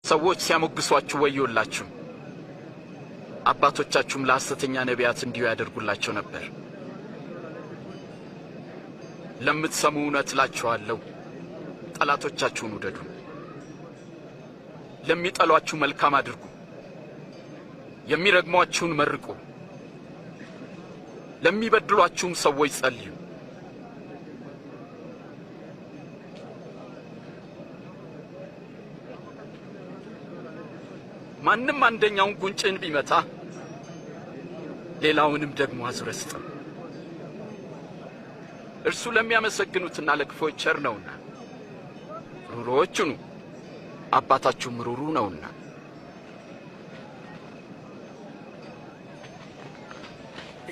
ሰዎች ሲያሞግሷችሁ ወዮላችሁ። አባቶቻችሁም ለሐሰተኛ ነቢያት እንዲሁ ያደርጉላቸው ነበር። ለምትሰሙ እውነት እላችኋለሁ፣ ጠላቶቻችሁን ውደዱ፣ ለሚጠሏችሁ መልካም አድርጉ፣ የሚረግሟችሁን መርቁ፣ ለሚበድሏችሁም ሰዎች ጸልዩ። ማንም አንደኛውን ጉንጭህን ቢመታ ሌላውንም ደግሞ አዙረህ ስጠው። እርሱ ለሚያመሰግኑትና ለክፉዎች ቸር ነውና። ርኅሩኆች ሁኑ፣ አባታችሁም ርኅሩኅ ነውና።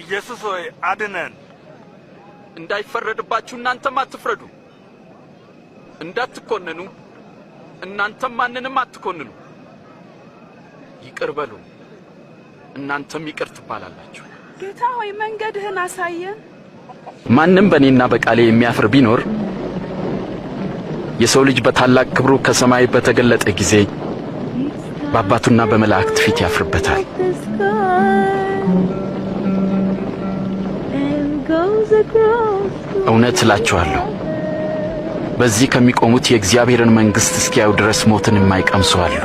ኢየሱስ ሆይ፣ አድነን። እንዳይፈረድባችሁ እናንተም አትፍረዱ፣ እንዳትኮነኑ እናንተም ማንንም አትኮንኑ። ይቅር በሉ፣ እናንተም ይቅር ትባላላችሁ። ጌታ ሆይ፣ መንገድህን አሳየን። ማንም በእኔና በቃሌ የሚያፍር ቢኖር የሰው ልጅ በታላቅ ክብሩ ከሰማይ በተገለጠ ጊዜ በአባቱና በመላእክት ፊት ያፍርበታል። The sky and goes across the እውነት እላችኋለሁ፣ በዚህ ከሚቆሙት የእግዚአብሔርን መንግሥት እስኪያዩ ድረስ ሞትን የማይቀምሱ አሉ።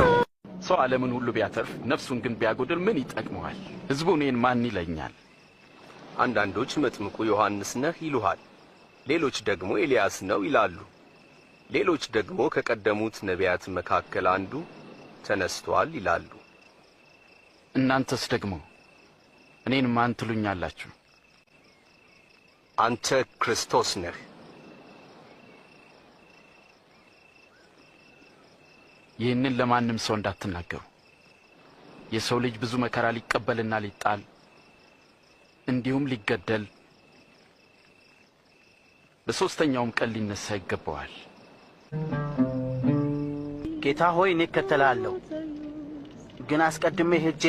ሰው ዓለምን ሁሉ ቢያተርፍ ነፍሱን ግን ቢያጎድል ምን ይጠቅመዋል? ሕዝቡ እኔን ማን ይለኛል? አንዳንዶች መጥምቁ ዮሐንስ ነህ ይሉሃል፣ ሌሎች ደግሞ ኤልያስ ነው ይላሉ፣ ሌሎች ደግሞ ከቀደሙት ነቢያት መካከል አንዱ ተነስቶአል ይላሉ። እናንተስ ደግሞ እኔን ማን ትሉኛላችሁ? አንተ ክርስቶስ ነህ። ይህንን ለማንም ሰው እንዳትናገሩ። የሰው ልጅ ብዙ መከራ ሊቀበልና ሊጣል እንዲሁም ሊገደል በሦስተኛውም ቀን ሊነሣ ይገባዋል። ጌታ ሆይ፣ እኔ እከተልሃለሁ፣ ግን አስቀድሜ ሄጄ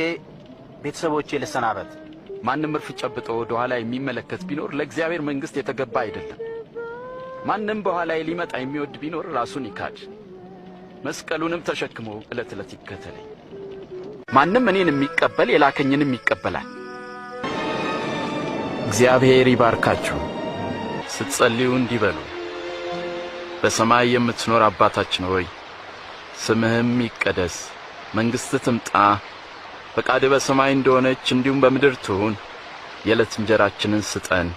ቤተሰቦቼን ልሰናበት። ማንም እርፍ ጨብጦ ወደ ኋላ የሚመለከት ቢኖር ለእግዚአብሔር መንግሥት የተገባ አይደለም። ማንም በኋላዬ ሊመጣ የሚወድ ቢኖር ራሱን ይካድ፣ መስቀሉንም ተሸክሞ ዕለት ዕለት ይከተለኝ። ማንም እኔን የሚቀበል የላከኝንም ይቀበላል። እግዚአብሔር ይባርካችሁ። ስትጸልዩ እንዲህ በሉ። በሰማይ የምትኖር አባታችን ሆይ፣ ስምህም ይቀደስ፣ መንግሥትህ ትምጣ፣ ፈቃድህ በሰማይ እንደሆነች እንዲሁም በምድር ትሁን። የዕለት እንጀራችንን ስጠን፣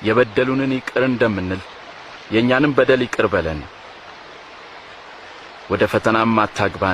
የበደሉንን ይቅር እንደምንል የእኛንም በደል ይቅር በለን፣ ወደ ፈተናም አታግባን።